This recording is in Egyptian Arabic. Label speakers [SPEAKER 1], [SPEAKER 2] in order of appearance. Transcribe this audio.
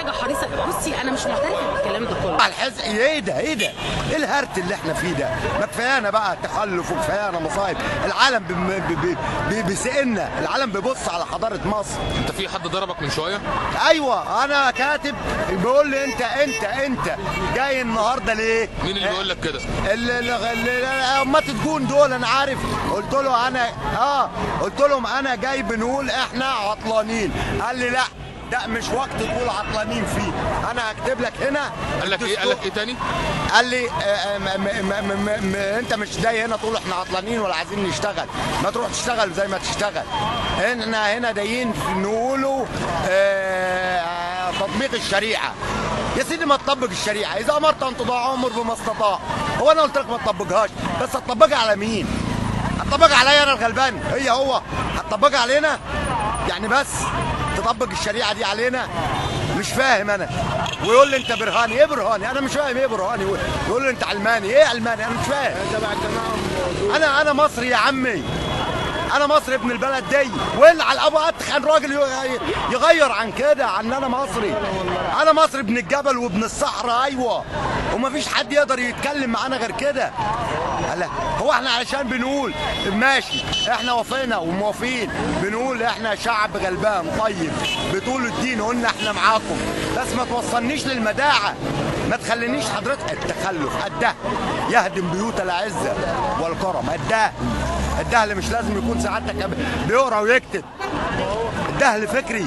[SPEAKER 1] حاجة حريصة. بصي انا مش معترفة بالكلام ده كله.
[SPEAKER 2] على الحزق ايه ده؟ ايه ده؟ ايه الهرت اللي احنا فيه ده؟ ما كفايانا بقى تخلف وكفايانا مصايب، العالم بيسئلنا، العالم بيبص على حضارة مصر.
[SPEAKER 3] انت في حد ضربك من شوية؟
[SPEAKER 2] ايوه انا كاتب بيقول لي انت جاي النهارده ليه؟
[SPEAKER 3] مين اللي بيقول لك كده؟
[SPEAKER 2] امات تكون دول انا عارف. قلت له انا قلت لهم انا جاي بنقول احنا عطلانين. قال لي لا ده مش وقت تقول عطلانين فيه، انا هكتب لك هنا.
[SPEAKER 3] قال لك ايه؟ قال لك ايه تاني؟
[SPEAKER 2] قال لي انت مش جاي هنا تقول احنا عطلانين ولا عايزين نشتغل، ما تروح تشتغل زي ما تشتغل. احنا هنا جايين نقوله تطبيق الشريعة. يا سيدي ما تطبق الشريعة، اذا امرت ان تضاع امر بما استطاع. هو انا قلت لك ما تطبقهاش، بس هتطبقها على مين؟ هتطبقها عليا انا الغلبان؟ هي هو هتطبقها علينا؟ يعني بس تطبق الشريعة دي علينا؟ مش فاهم انا. ويقول لي انت برهاني. ايه برهاني؟ انا مش فاهم ايه برهاني. يقول لي انت علماني. ايه علماني؟ انا مش فاهم. انا مصري يا عمي، انا مصري ابن البلد دي، واللي على الابو اتخن راجل يغير عن كده، عن انا مصري. انا مصري ابن الجبل وابن الصحراء، ايوه، ومفيش حد يقدر يتكلم معانا غير كده. هلا هو احنا علشان بنقول ماشي احنا وافقنا وموافقين، بنقول احنا شعب غلبان طيب بطول الدين، قلنا احنا معاكم، بس ما توصلنيش للمداعه، ما تخلينيش حضرتك. التخلف الدهل يهدم بيوت العزة والكرم. الدهل، الدهل مش لازم يكون سعادتك بيقرا ويكتب، الدهل فكري.